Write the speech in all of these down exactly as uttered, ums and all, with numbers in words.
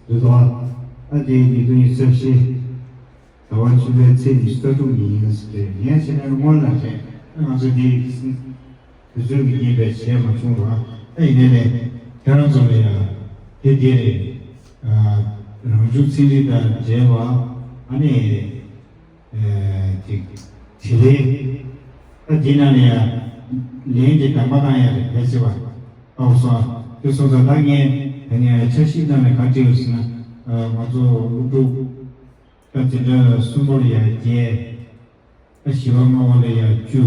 དུས་ཐོག་ཨ་དེའི་ཉིས་སྟོང་ཉི་ཤུ་རྩ་བཞི་ཟླ་བ་བཅུ་པའི་ཚེས་ཉི་ཤུ་རྩ་དྲུག་ཉིན་ཡིན་ཟེར་ཏེ། ཡིན་ཕྱིན་ན་སྔོན་ལ་རེད། ང་ཚོ་འདི་དུས་ཚོད་ཀྱི་རྙེད་པས་བྱས་མ་བྱུང་བ། ཨ་ཡིན་ནའི་ལས་ཁྱེད་རང་ཚོ་ལ་ཡང་དེ་འདི་རེད། ཨ་རང་བྱུང་ཚན་རིག་དང་འབྲེལ་བ། ཨ་ནི་ཨ་ཅིག་དྲི་ལན། ད་འདི་ནང་ལ་ཡང་ལན་དེ་གདམ་པ་བཏང་ཡ་རེད། ཕལ་ཆེ་བ། ཨོ་སོ། དེ་སོང་ཙང་ད་ངས་ད་ངས་འཆར་གཞི་ནང་ནས་ག་བྲིས་ཡོད་ཟེར་ན། ཨ་ང་ཚོ་སློབ་ཕྲུག་ད་འཛིན་གྲྭ་གསུམ་པ་ལ་ཡང་བརྒྱད། ད་བཞི་པ་ལྔ་པ་ལ་ཡང་བཅུ།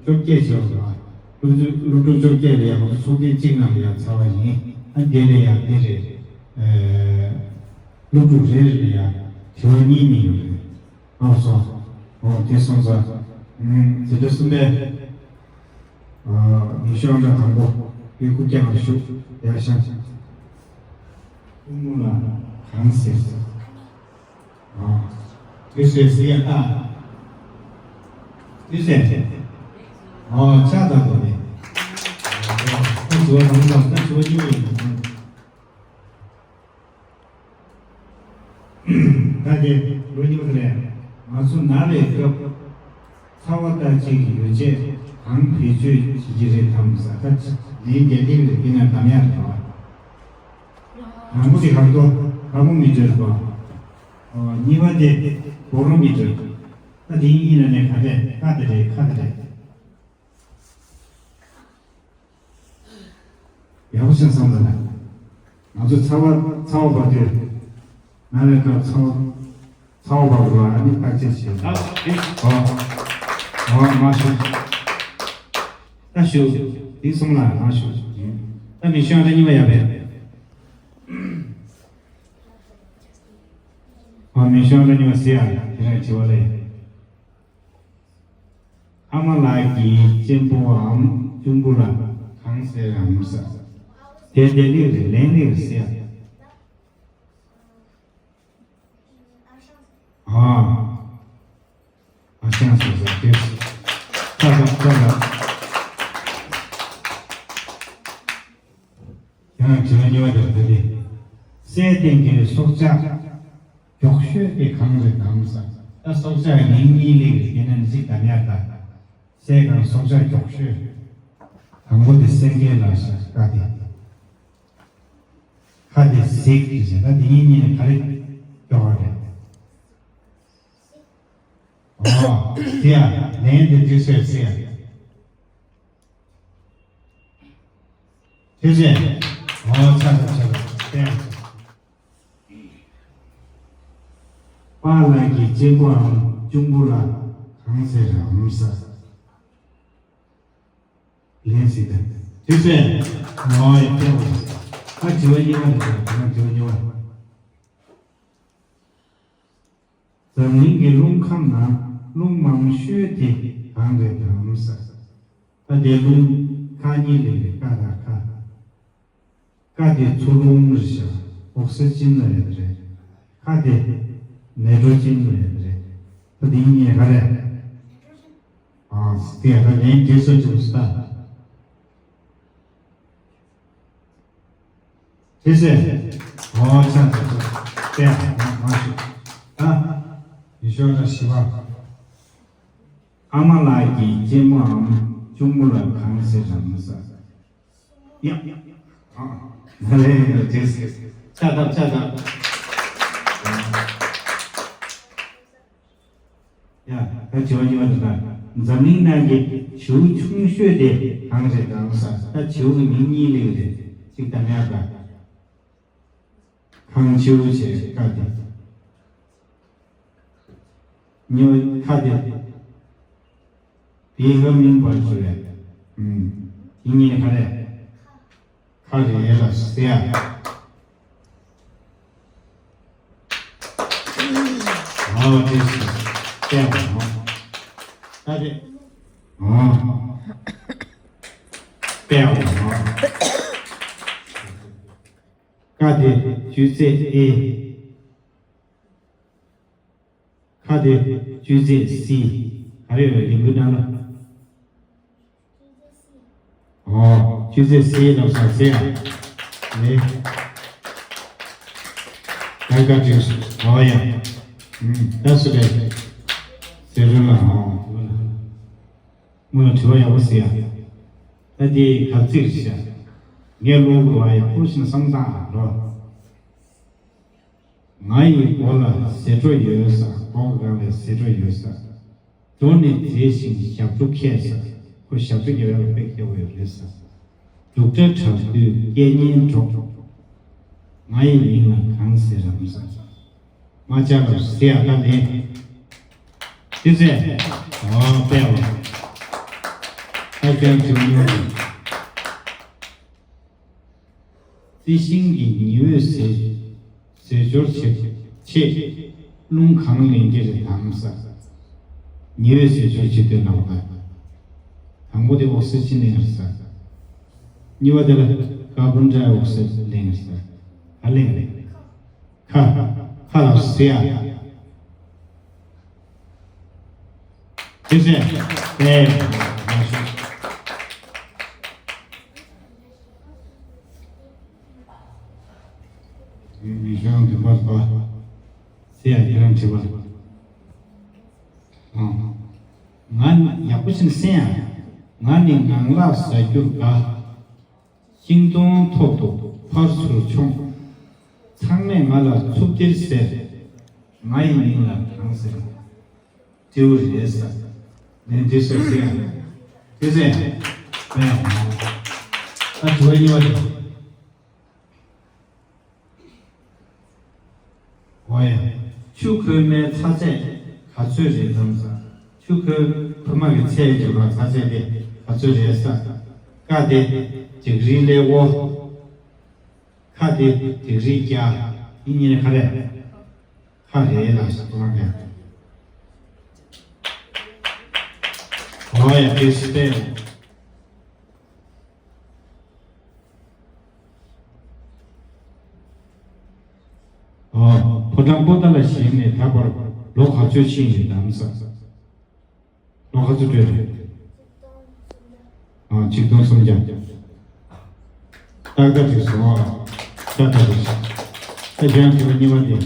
བཅོ་བརྒྱད་བྱས་པ་རེད་བ། སློབ་ཕྲུག་སློབ་ཕྲུག་བཅོ་བརྒྱད་ལ་ཡང་ང་ཚོ་ཚོགས་ཐེངས་གཅིག་ནང་ལ་ཡང་ཚར་བ་ཡིན། ཨ་འདི་ལ་ཡང་འདི་རེད། ཨེ། སློབ་ཕྲུག་རེ་རེ་ལ་ཡང་དྲི་བ་གཉིས་གཉིས་ཡོད་རེད། ཨ་སོ། འོ་དེ་སོང་ཙང་། ཨུམ། འཛིན་གྲྭ་གསུམ་པའི་ཨ་ཉི་ཤུ་ཨང་གྲངས་དང་པོ་དེ་ཁུག་ཀྱང་ལ་བཞུགས་ཡར་ཤང་། ཐུན་མོང་ལ་གང་ཟེར། ཨ། དུས་ཚོད་ཟེར་ཡ་ད། དུས་ཚོད། ཨ་ཆ་ད་དོ་ནི། ད་ཞུ་བ་དང་ད་ད་ཞུ་བ་གཉིས་པ་ཡིན། ད་དེ་ལོ་གཉིས་པ་དེ་ལས་ང་ཚོ་ན་བའི་སྐབས་ཚ་བ་ལྟ་བྱེད་ཀྱི་ཡོ་བྱད་གང་བེད་སྤྱོད་བྱེད་ཀྱི་རེད་དམ་ཟེར། ད་ལན་རྒྱ་སྟེང་རེད། དེ་ན་གདམ་ཡག་རེད་བ། དང་པོ་དེ་གར་དོ་དང་པོ་མི་འགྲོ་རེད་བ། ཨོ། གཉིས་པ་དེ་སྦོ་རོ་མི་འགྲོ། ད་དེ་གཉིས་ལ་ནས་ག་རེ་ཀ་དེ་རེད། ཁ་དེ་རེད། ཡག་པོ་ཞིག་བསམ་ད་ལ། ང་ཚོ་ཚ་བ་ཚ་བ་བབས་དུས། ན་བའི་སྐབས་ཚ་བ་ཚ་བ་བབས་རུང་ཨ་ནི་བརྟག་དཔྱད་བྱེད་དགོས། ཨ་དེ། ཨོ། ཨོ་མ་ཞུ། ད་ཞུ། དེ་གསུམ་ལ་མ་ཞུ། ད་མི་ཤོང་ད་གཉིས་པ་ཡ་བས། ཨོ་མི་ཤོང་ད་གཉིས་པ་ཟེར་ཡ། དེ་རིང་དྲི་བ་ལས། ཨ་མ་ལགས་ཀྱི་གཅེན་པོའམ་གཅུང་པོ་ལ་གང་ཟེར་རམ་ཟེར། དེ་དེ་ལེགས་རེད། ལན་ལེགས་རེད་ཟེར། ཨ། ཨ་ཤང་ཟེར་ཟེར་དེ། ཁ་ཁ་ཁ་ཁ། ཡང་དྲི་བ་གཉིས་པ་དེར་ད་དེ། སའི་སྟེང་གི་སྲོག་ཆགས་མགྱོགས་ཤོས་དེ་གང་རེད་དམ་ཟེར། ད་སྲོག་ཆགས་མིང་གཉིས་ལེགས་རེད། དེ་ནས་གཟིགས་དམ་ཡག་ད། སའི་སྒང་སྲོག་ཆགས་མགྱོགས་ཤོས། དང་པོ་དེ་སེང་གེ་ལ་ཤ་ཀ་དེ། ཁ་དེ་གཟིག་དེ་བྱས། ད་དེ་གཉིས་གཉིས་ནས་ག་རེ་མགྱོགས་པ་རེད། ཨོ་དེ་ཡ། ལན་དེ་དུས་ཚོད་ཟེར་ཡ། དུས་ཚོད། ཨོ་ཆ་ཚ་ཆ་ཚ་བསྟན། པཱ་ལགས་ཀྱི་གཅེན་པོའམ་གཅུང་པོ་ལ་གང་ཟེར་རམ་ཟེར། ལན་ཟེར་ད། དུས་ཚོད། ཨོ་ཡ་བསྟན་པ། ད་དྲི་བ་གཉིས་པ་རེད། ད་དྲི་བ་གཉིས་པ། འཛམ་གླིང་གི་རླུང་ཁམས་ནང་རླུང་མང་ཤོས་དེ་གང་རེད་དམ་ཟེར། ད་དེ་རླུང་ཁག་གཉིས་ལས་རེད། ཀ་དང་ཁ། ཀ་དེ་འཚོ་རླུང་རེད་ཤག་ཨོག་སི་ཅིན་ལབ་ཡ་དེ་རེད། ཁ་དེ་ནའི་ཊྲོ་ཇིན་ལབ་ཡ་དེ་རེད། ད་དེ་གཉིས་ག་རེད། ཨ་དེ་ཡ་ད་ལན་དེ་སོ་ཅིག་སྟ། དེ་ཟེར། ཨོ་ཆ་ཚ་ཚ། དེ་ཡ་མ་ཞུ། ད་ཡེ་ཤུ་ཨ་ན་བཞི་པ། ཨ་མ་ལགས་ཀྱི་གཅེན་མོའམ་གཅུང་མོ་ལ་གང་ཟེར་རམ་ཟེར། ཡ། ཨ། ན་ལེ་ན་ལེ་དེ་ཟེར། ལྕགས་ཐབ་ལྕགས་ཐབ། ཡ། ད་དྲི་བ་གཉིས་པ་དེ་ལ། འཛམ་གླིང་ནང་གི་བྱིའུ་ཆུང་ཤོས་དེ་གང་རེད་དམ་ཟེར། ད་བྱིའུ་གི་མིང་གཉིས་ལེགས་རེད། གཅིག་དམ་ཡག་ག་ཁང་བྱིའུ་བྱས་ཀ་དེ། གཉིས་པ་ཁ་དེ། བི་ཧ་མིང་བར་ཞུ་རེད། ཨུམ། དེ་གཉིས་ག་རེད། ཁ་རེད་ལ་ཟེར་ཡ། ཨོ་དེ་ཟེར་ཡ། ཨོ་ད་དེ། ཨོ་དཔེ་ཡག་པོ། ཀ་དེ་བཅུད་རྫས་ཨེ། ཁ་དེ་བཅུད་རྫས་སི། ག་རེ་ཡོད་རེད་ལིམ་བུའི་ནང་ལ། ཨོ་བཅུད་རྫས་སི་ལབ་ས་སི་ཡ། ལེ། ད་བཀའ་དྲིན་སོང་། ཨོ་ཡ། ཨུམ། ད་སུ་རེད། ཟེར་རོ་ལ་ཨོ། སྔོན་ལ་དྲི་བ་ཡག་པོ་ཟེར་ཡ། ད་དེ་ག་ཚིག་རེད་ཤག་ངས་ཀློག་དགོས་པ་ཡག་པོ་ཞིག་བསམ་སྟངས་ལོ། ང་ཡི་མགོ་ལ་ཟེར་འཕྲོ་ཡོད་ས། མགོ་གི་སྒང་ལ་ཟེར་འཕྲོ་ཡོད་ས། འགྲོ་ནས་མཛེས་ཤིང་ཞབས་བྲོ་ཁྱད་ས། ཁོ་ཞབས་བྲོ་རྒྱག་ཡག་ལ་དཔེ་སྐྱོ་བོ་ཡོད་རེད་ས། འབྲུག་སྒྲ་གྲགས་དུས་སྐད་སྙན་སྒྲོག་ང་ཡི་མིང་ལ་གང་ཟེར་རམ་ས། མ་ཅག་ལ་ཟེར་ཡ་ད་ལན། ཅི་ཟེར། ཨོ་པས་ལ། ད་ཀྱང་བྱུང་མྱོང་། རྩི་ཤིང་གི་ཉི་འོད་ཟེར་ཟེར་སྦྱོར་བྱེད་ཆེད་རླུང་གང་ལེན་གྱི་རེད་དམ་ས། ཉི་འོད་ཟེར་སྦྱོར་བྱེད་དུས་ལ་བ། དང་པོ་དེ་ཨོག་སི་ཇན་ལེན་རེད་ས། གཉིས་པ་དེ་ལ་ཀར་བོན་ཌའི་ཨོག་སའིཌ་ལེན་རེད་ས། ག་ལེན་རེད། ཁ། ཁ་ལ་ཟེར་ཡ། དེ་ཟེར། དེ། མི་གཞན་དུ་མར་པ། ཟེར་ཡ་ཁྱེད་རང་བྲིས་པ། ང་ཡག་པོ་ཞིག་གསན་ཡ། ང་ནི་ངང་ལག་ཟ་རྒྱུར་དགའ། ཤིང་སྡོང་ཐོག་ཏུ་ཕར་ཚུར་མཆོང་། ཚང་མས་ང་ལ་ཚུབ་ཏིར་ཟེར། ང་ཡི་མིང་ལ་གང་ཟེར། སྤྲེའུ་རེད་ཟེར། ལན་འདི་སུ་ཟེར། དེ་ཟེར། དཔེ་ཡག་པོ། ད་དྲི་བ་གཉིས་པ་དེ། འོ་ཡ། ཆུ་ཁོལ་མའི་ཚ་ཚད་ག་ཚོད་རེད་དམ་ས། ཆུ་ཁོལ་ཁོལ་མ་གི་ཚད་ཀྱི་བ་ཚ་ཚད་དེ་ག་ཚོད་རེད་ས། ཀ་དེ་ཌིག་རི་ལས་འོ། ཁ་དེ་ཌིག་རི་བརྒྱ། ཡིན་ཉེ་ག་རེ། ཁ་རེད་ལ་ཞིག་གཏོང་རྒྱ། འོ་ཡ་དེ་སུ་སྟེ། ཨོ། ཕོ་བྲང་པོ་ཏཱ་ལ་བཞེངས་ནས་ད་བར་ལོ་ག་ཚོད་ཕྱིན་ཡོད་དམ་ས། ལོ་ག་ཚོད་སྤྲོད་རེད། ཨོ། ཆིག་སྟོང་སུམ་བརྒྱ། ཏག་ཏག་ཅིག་སོང་ཨ། ཏག་ཏག་ཅིག་སོང་། ད་གྱང་དེ་གཉིས་པ་དེ།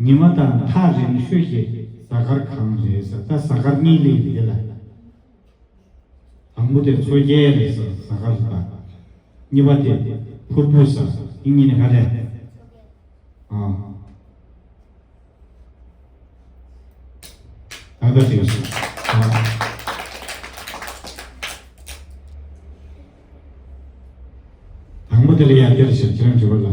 ཉི་མ་དང་ཐག་རིང་ཤོས་ཀྱི་གཟའ་སྐར་གང་རེད་ཟེར། ད་གཟའ་སྐར་གཉིས་སླེབས་ཡོད་ལ། དང་པོ་དེ་མཚོ་རྒྱལ་རེད་ཟེར་གཟའ་སྐར་དང་། གཉིས་པ་དེ་ཕུར་བུ་ཟེར་ཡིན་ཉིན་ག་རེ། ཨ། ད་ལྟ་དེ་ཟེར། ཨ། དང་པོ་དེ་ལ་ཡར་དེར་ཞེས་ཁྱེད་རང་དྲི་བ་ལ།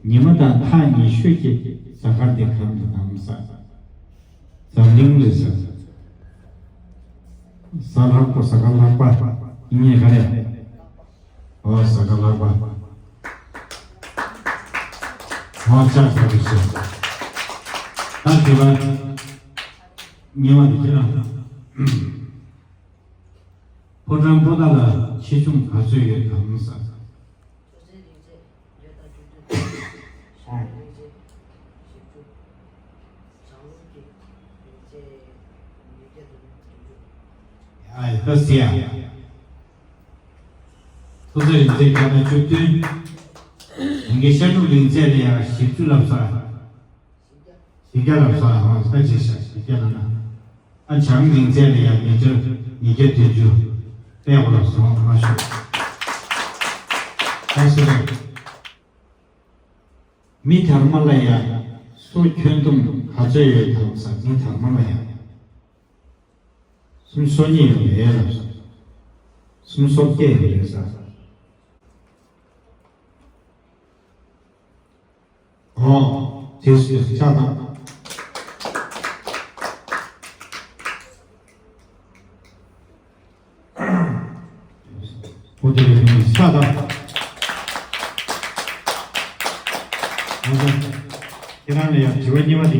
ཉི་མ་དང་ཐག་ཉེ་ཤོས་ཀྱི་གཟའ་སྐར་དེ་གང་རེད་དམ་ས། འཛམ་གླིང་རེད་ཟེར། གཟའ་ལྷག་པ། གཟའ་སྐར་ལྷག་པ་ཡིན་ཉེ་ག་རེ། ཨོ་གཟའ་སྐར་ལྷག་པ། ཨོ་ལྕགས་ཟ་རེད་ཟེར། ད་དྲི་བ་གཉིས་པ་དེ་ཁྱེད་རང་། ཕོ་བྲང་པོ་ཏཱ་ལ་ཆེ་ཆུང་ག་ཚོད་ཡོད་དམ་ས། ཨ་ཡ་ད་ཟེར་ཡ། ཐུགས་རྗེ་རིང་ཚད་བརྒྱ་དང་བཅུ་བདུན། ཡིན་གྱི་ཤར་ནུབ་རིང་ཚད་ལ་ཡང་བཞི་བཅུ་ལབ་ས། བཞི་བརྒྱ་ལབ་ས་ཧང་ས་ཅིག་ཤ་བཞི་བརྒྱ་ལབ་ན། ཨ་བྱང་རིང་ཚད་ལ་ཡང་མི་ཊར་ཉིས་བརྒྱ་བདུན་ཅུ། དཔེ་ཡག་པོ་ལབ་སོང་མ་ཤོད། ད་སུ་རེད། མི་དར་མ་ལ་ཡང་སོ་ཁྱོན་བསྡོམས་ག་ཚོད་ཡོད་དམ་ས། མི་དར་མ་ལ་ཡང་། སུམ་སོ་གཉིས་ཡོད་རེད་ལབ་སོང་། སུམ་སོ་བརྒྱད་ཡོད་རེད་ས། ཨོ། དེ་སུ་ཆགས་དང་། ཨོ་དེ་རེད་ཆགས་དང་། ཨོ་དེ། ཁྱེད་རང་ལ་ཡང་དྲི་བ་གཉིས་པ་དེ།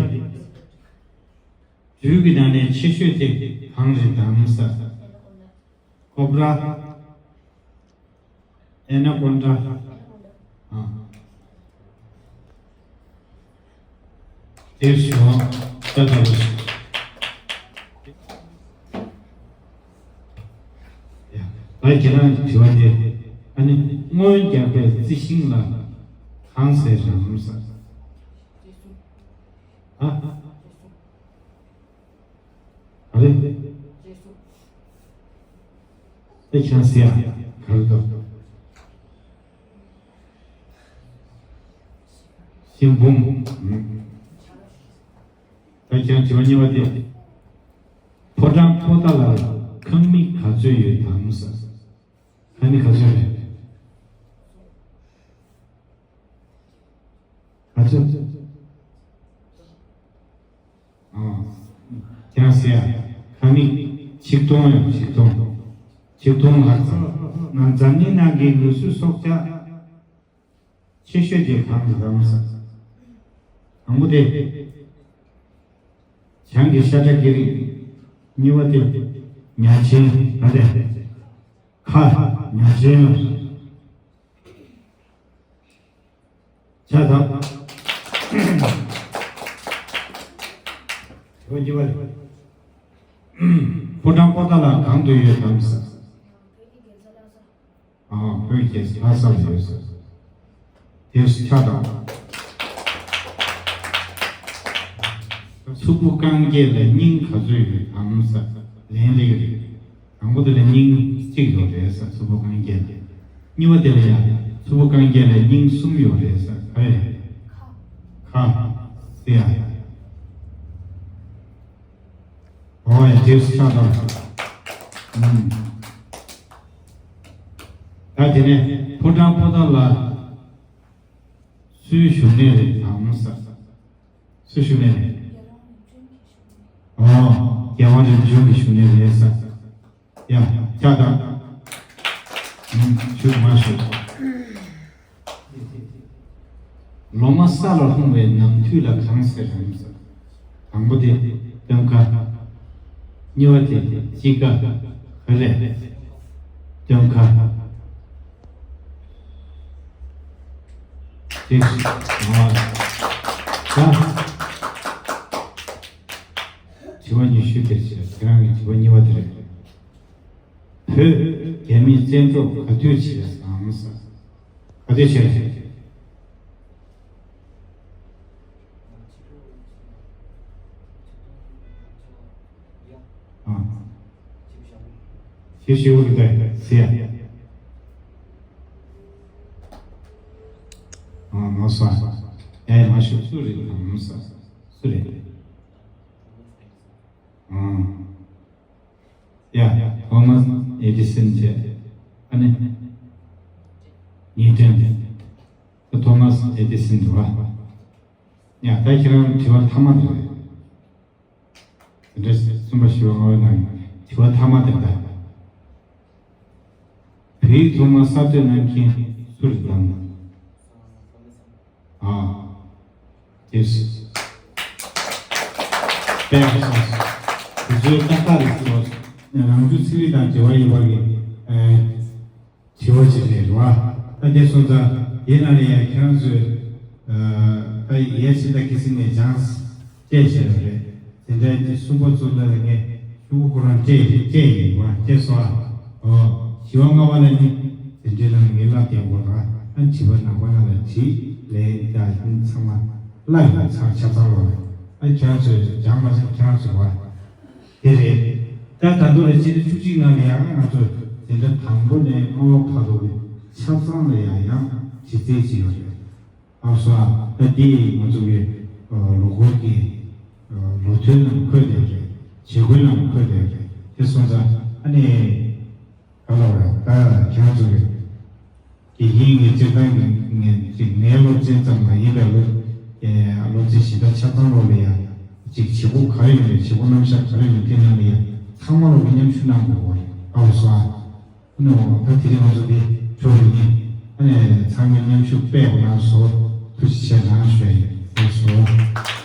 སྦྲུལ་གྱི་ནང་ནས་ཆེ་ཤོས་དེ་གང་རེད་དམ་ས། ཀོབ་ར། ཨེ་ན་ཀོན་ཌ། ཨ། དེ་སོང་ད་ད་རུ། ཡ། ད་ཁྱེད་རང་གི་དྲི་བ་དེ། ཨ་ནི་སྔོན་རྒྱག་པའི་རྩི་ཤིང་ལ་གང་ཟེར་རམ་ས། ཨ། ཨ་རེ། ཨེ་ཁྱང་སི་ཡ། ག་རེ་འདུག་ཤིང་བུམ། ད་ཁྱང་དྲི་བ་གཉིས་པ་དེ། ཕོ་བྲང་པོ་ཏཱ་ལར་ཁང་མིག་ག་ཚོད་ཡོད་དམ་ཟེར། ཁང་མིག་ག་ཚོད་རེད། ག་ཚོད། ཨ། ཁྱང་སི་ཡ། ཁང་མིག་ཆིག་སྟོང་ཡོད། ཆིག་སྟོང་། ཆིག་སྟོང་ལྷག་ཙམ། ང་འཛམ་གླིང་ནང་གི་ལུགས་སྲོལ་སྲོག་ཆགས་ཆེ་ཤོས་དེ་གང་དུ་གང་ཟག་དང་པོ་དེ། བྱང་གི་ཤ་ཁྲག་སྐྱེ་རིགས། གཉིས་པ་དེ། ཉ་ཆེན་ར་དེ། ཁ། ཉ་ཆེན་ལ། ཆ་དང་། ཕོ་བྲང་པོ་ཏཱ་ལ་གང་དུ་ཡོད་དམ་ཟེར། ཨ། བོད་རྒྱལ་ས་ལྷ་ས་ལ་ཡོད་ཟེར། དེ་ཆ་དང་། མཚུར་ཕུ་རྐང་རྒྱལ་ལ་སྙིང་ག་ཚོད་ཡོད་དམ་ཟེར། ལན་ལེགས་རེད། དང་པོ་དེ་ལ་སྙིང་གཅིག་ཡོད་རེད་ཟེར། མཚུར་ཕུ་རྐང་རྒྱལ་ལ། གཉིས་པ་དེ་ལ་ཡ། མཚུར་ཕུ་རྐང་རྒྱལ་ལ་སྙིང་གསུམ་ཡོད་རེད་ཟེར། ག་རེ། ཁ། ཟེར་ཡ། ཨོ་ཡ། དེ་ཆ་དང་། ཨུམ། ད་དེ་ནས་ཕོ་བྲང་པོ་ཏཱ་ལ་སུའི་བཞུགས་གནས་རེད་དམ་ཟེར། སུ་བཞུགས་གནས་རེད། ཨོ། རྒྱལ་དབང་རིམ་བྱོན་གྱི་བཞུགས་གནས་རེད་ཟེར། ཡ། ཆ་དང་། ཨུམ། བཞུགས་མ་བཞུགས། ལོ་མ་ས་ལ་ལྷུང་བའི་ནམ་དུས་ལ་གང་ཟེར་རམ་ཟེར། དང་པོ་དེ་སྟོན་ཁ། གཉིས་པ་དེ་དཔྱིད་ཀ། ག་རེ། སྟོན་ཁ། དེ། ཨ། ད། དྲི་བ་ཉི་ཤུ་དེ་བྱས། ཁྱེད་རང་གི་དྲི་བ་གཉིས་པ་དེ་རེད། བོད་རྒྱ་མིས་བཙན་འཕྲོག་ག་དུས་བྱས་སམ་ཟེར། ག་དུས་བྱས་རེད། ཨ། ཞེ་ཞེ་བོ་རེད་ཟེར་ཡ། ཨ། མ་སོང་། ཡ་ཡ། མ་ཤོད། སུ་རེད་དམ་ཟེར། སུ་རེད། ཨ། ཡ། ཐོ་མཱས་ཨེ་ཌི་སན་བྱས། ཨ་ནི། ཉིས་སྟོན། ཐོ་མཱས་ཨེ་ཌི་སན་འདུག་བ། ཡ། ད་ཁྱེད་རང་དྲི་བ་མཐའ་མ་དེ་རེད། དེ་འདྲ་གསུམ་པ་བཞི་པ་ལྔ་པའི་ནང་དྲི་བ་མཐའ་མ་དེ་རེད། བོད་ཡིག་ཐོག་མར་གསར་གཏོད་གནང་མཁན་སུ་རེད་དམ། ཨ། དེ་སུ། དཔེ་ཡག་སོང་། དེ་ཚོའི་ཏག་ཏག་རེད་ཟེར་བ། རང་རྒྱུད་ཚན་རིག་དང་འབྲེལ་བ་ཡོད་པ་གི། ཨ། དྲི་བ་ཅིག་རེད་བ། ད་དེ་སོང་ཙང་དེའི་ནང་ནས་ཡང་ཁྱེད་རང་ཚོས། ཨ། ད་ཡས་ཕྱིན་ད་ཁི་སི་ནས་སྦྱངས་སྤྲད་བྱས་པ་རེད། དེ་འདྲའི་དེ་གསུམ་པ་ཚོ་ལ་ངས་ཤུ་གུ་ཁོ་རང་སྤྲད་སྤྲད་ཡིན་བ། དེ་སོང་། ཨོ། བཞི་པ་ལྔ་པ་ལ་ནི་དེ་འདྲའི་ནང་ངས་བསླབ་བསྡད་དགོས་ར། ཨ། དྲི་བ་ནང་པ་ནང་ལ་དྲིས་ལན་ད་ཚང་མ་བསླབ་ཡོད་ཚང་ཆ་ཚང་ལོ། ཨ། ཁྱེད་རང་ཚོས་སྦྱངས་མ་སྦྱངས་ཁྱེད་རང་ཚོ་བ། དེ་རེད། ད་ད་དུང་ལ་སྤྱི་ཟླ་བཅུ་གཅིག་ནང་ལ་ཡང་ང་ཚོ་འཛིན་གྲྭ་དང་པོ་ནས་ལྔ་པ་བར་དུ་གི་ཆ་ཚང་ལ་ཡང་ཡང་གྲ་སྒྲིག་བྱས་ཡོད་རེད། ཨ་སོ། ད་འདི་ང་ཚོ་གི་ལོ་འཁོར་གྱི་ལོ་ཐོའི་ནང་འཁོད་བསྡད་རེད། བྱེད་སྒོའི་ནང་འཁོད་བསྡད་རེད། དེ་སོང་ཙང་ཨ་ནི། ག་ལ་བ་རེད། ད་ཁྱེད་རང་ཚོ་གི་དགེ་རྒན་གྱི་སྤྱིར་བཏང་གི་ངས་ཅིག་ངའི་སློབ་ཚན་ཙམ་མ་ཡིན་པའི་སློབ་ཨེ་སློབ་ཚན་གཞན་དག་ཆ་ཚང་ལོག་ལ་ཡ་ཅིག་བྱེད་སྒོ་ག་རེ་ཡོད་རེད། བྱེད་སྒོ་རྣམ་གཞག་ག་རེ་ཡོད་དེ་ནང་ལ་ཡ་ཚང་མ་ལོག་གི་མཉམ་ཞུགས་གནང་དགོས་པ་རེད། ཨ་བ་སོ། ཨ་ནི་འོ་ད་དེ་རིང་ང་ཚོ་འདི་གྲོགས་རེ་ཡིན། ཨ་ནི་ཚང་མས་མཉམ་ཞུགས་དཔེ་གནང་སོང་། ཐུགས་རྗེ་ཆེ་གནང་ཞུ་ཡ་ཡིན། ཨ་བ་སོ།